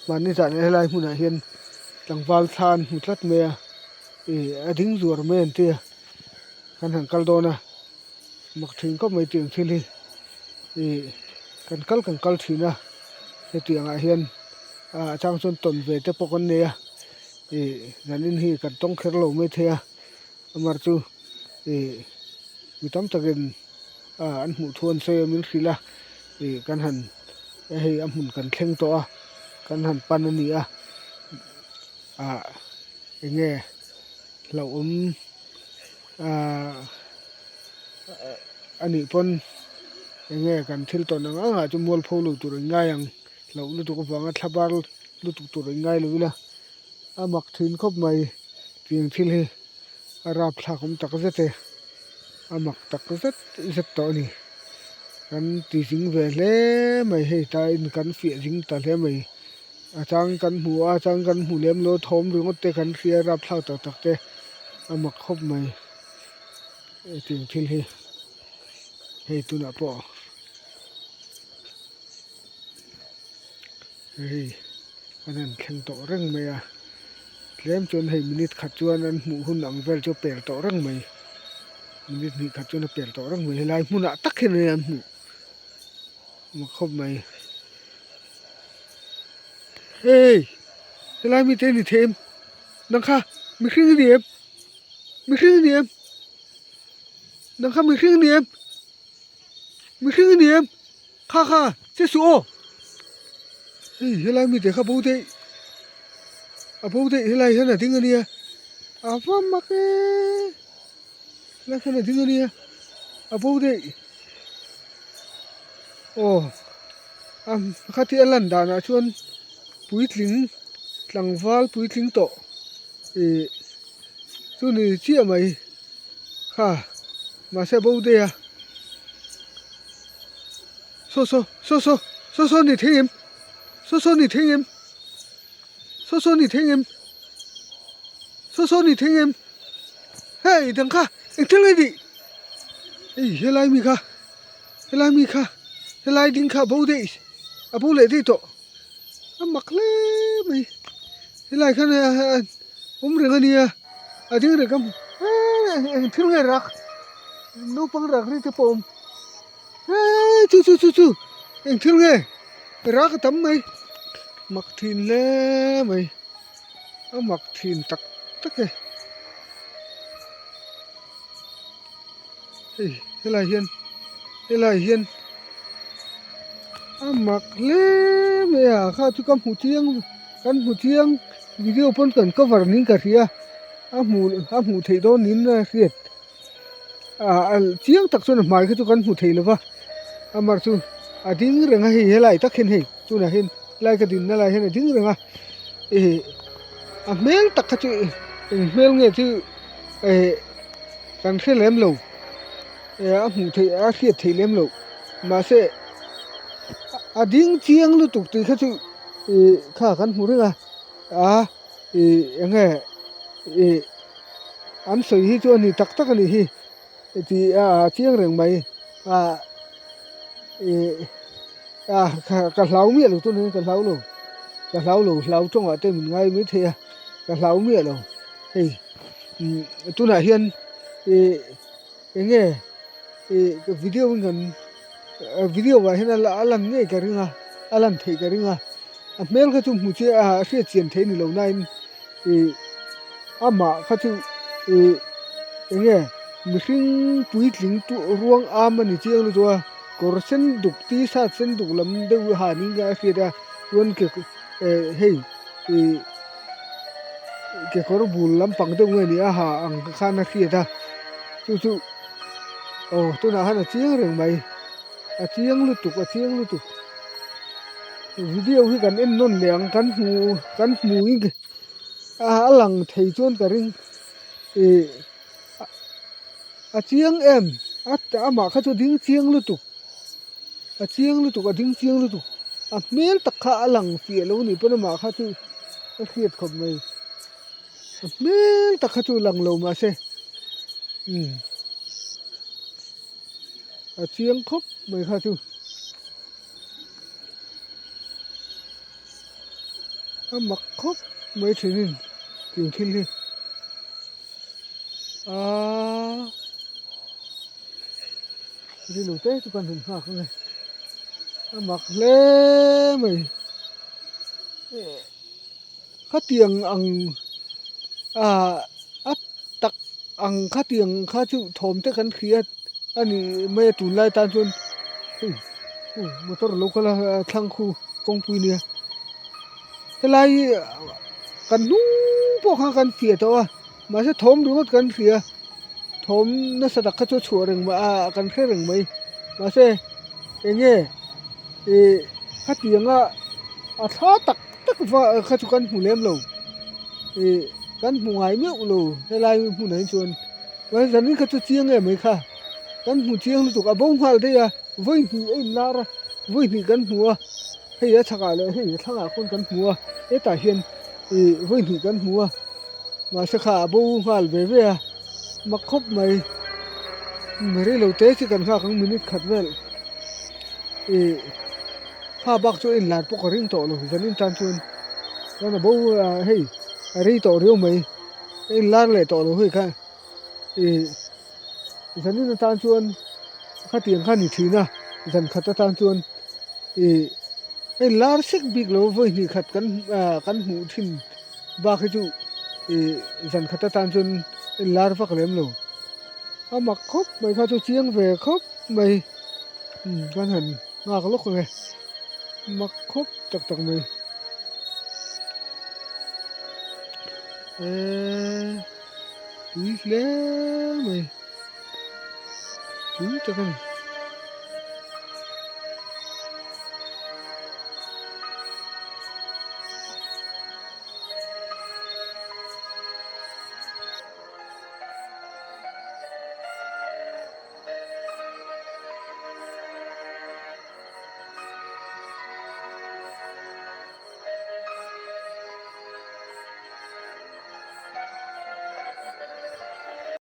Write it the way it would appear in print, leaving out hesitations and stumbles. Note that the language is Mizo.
Mahni zan helai hmunah hian tlangval thla an hmu tlat mai a, ih a ding zuar mai an ti a, kan han kal dawn a, mak thin khawp mai tiang thil hi ih kan kal kan kal thin a, hetiang ah hian ah a chang chuan tawn ve te pawh kan nei a, ih zanin hi kan tawng kher lo maithei a. Amar chu ih mi tam takin ah an hmuh thu an sawi a min hrilh a ih kan han hei a hmun kan thleng tawh a kan han pan a ni a ah eng nge hlauhawm ah a nih pawn eng nge kan thil tawn ang ang ah chu mualpho lo tur in ngai ang hlauh lutuk avanga thla bar lutuk tur in ngai lo ila. A mak thin khawp mai tiang thil hi a rapthlak awm tak zet e a mak tak zet zet tawh a ni kan ti zing ve hle mai hei tain kan fiah zing ta hle mai a chang kan hmu a a chang kan hmu lem lo thawm ringawt te kan hria rapthlak tak tak te a mak khawp mai hetiang thil hi hei tunah pawh. Hei an han thleng tawh reng mai a tlem chuan hei minute khat chuan an hmuh hun ang vel chu a pel tawh reng mai minute hnih khat chuan a pel tawh reng mai helai hmunah tak hian an hmuh mak khawp mai hei helai mite a ni thei em nang kha mihring a ni em mihring a ni em nang kha mihring a ni em. Mihring a ni em? Kha kha, che suh aw! Hei helai mite kha bo daih, a bo daih helai hian a ding a nia, a va mak e, helai hian a ding a nia, a bo daih, aw a khatia a lan danah chuan puitling tlangval puitling tawh ih chu ni chiah mai. Kha mahse bo daih a saw saw saw saw saw saw ni thei em saw saw ni thei em saw saw ni thei em saw saw ni thei em hei dang kha eng thil nge nih hei helai mi kha helai mi kha helai ding kha bo daih a bo leh daih tawh a mak hle mai helai khan awm reng a nia a ding reng ka hmu eee eng thil nge rak naupang rak ri te pawh a awm eee chu chu chu chu eng thil nge rak a tam mai mak thin hle mai a mak thin tak tak e hei helai hian helai hian a mak hle mai a kha chu ka hmu chiang kan hmu chiang video pawn kan cover niin ka hria a hmuh a hmuh theih dawn niin a hriat ah chiang tak chuan a hmai kha chu kan hmu thei lova amah chu a ding reng a hei helai tak hian hei tunah hian helai ka dinna lai hian a ding reng a ih a hmel tak kha chu eng hmel nge chu eh kan hre lem lo eh a hmuh theih a hriat theih lem loh mahse a ding chiang lutuk tih kha chu ih kha kan hmu reng a a ih eng nge ih an sawi hi chu a ni tak tak a nih hi tih a chiang reng mai a ih a ka hlau miah lo tunah hian ka hlau lo ka hlau lo hlau tawngah te min ngai mai thei a ka hlau miah lo hei. Umm tunah hian ih eng nge ih video in kan video ah hian a lan ngei ka ring a a lan theih ka ring a a hmel kha chu hmu chiah a hriat chian theih a ni lo nain ih amah kha chu ih eng nge mihring puitling ruang am a ni chiang lutuk a kawr sen duk t-shirt sen duk lam deuh ha niin a hriat a chuan ke eh hei ih. Kekawr bul lampang deuh nge ni a ha ang khan a hriat a chu chu aw tunah khan a chiang reng mai a chiang lutuk a chiang lutuk video hi kan en nawn leh ang kan hmu kan hmu in a lang thei chuan ka ring ih a chiang em a amah kha chu a ding chiang lutuk. A chiang lutuk a ding chiang lutuk a hmel tak kha a lang fiah lo nih pawn amah kha chu a hriat khawp mai a hmel tak kha chu lang lo mahse umm a chiang khawp mai kha chu. A mak khawp mai thinin tiang thil hi aaa rilru te chu kan han nghak ang e a mak hle mai khatiang ang ah a tak ang khatiang kha chu thawm te kan hria a ni mai a tunlai tan chuan hei motor a lo kal a thlang khu kawngpui nia helai hi kan hnung pawh kha kan fiah tawh a mahse thawm ringawt kan hria thawm nasa tak kha chu a chhuah reng mai a kan hre reng mai mahse eng nge ih khatianga a thla tak tak va kha chu kan hmu lem lo ih kan hmu ngai meuh lo helai hmunah hi chuan. Mahse zanin kha chu chiang em mai kha kan hmu chiang lutuk a bo nghal daih a vawi hnih a inlar a vawi hnih kan hmu a hei a chhakah leh hei a thlangah khawn kan hmu a hetah hian ih vawi hnih kan hmu a mahse kha a bo nghal ve ve a mak khawp mai rei lo te chi kan nghak ang minute khat vel ih kha bak chu a inlar pawh ka ring tawh lo zanin tan chuan chuan a bo hei a rei tawh riau mai. A inlar leh tawh lo hei kha ih zanin atan chuan khatiang kha a ni thin a zan khat atan chuan ih a inlar sek bik lo vawi hnih khat kan ah kan hmuh thin bak hi chu ih zan khat atan chuan a inlar vak lem lo a mak khawp mai kha chu chiang ve khawp mai umm kan han nghak lawk ang e mak khawp tak tak mai. Eee tui hle mai tui tak a ni.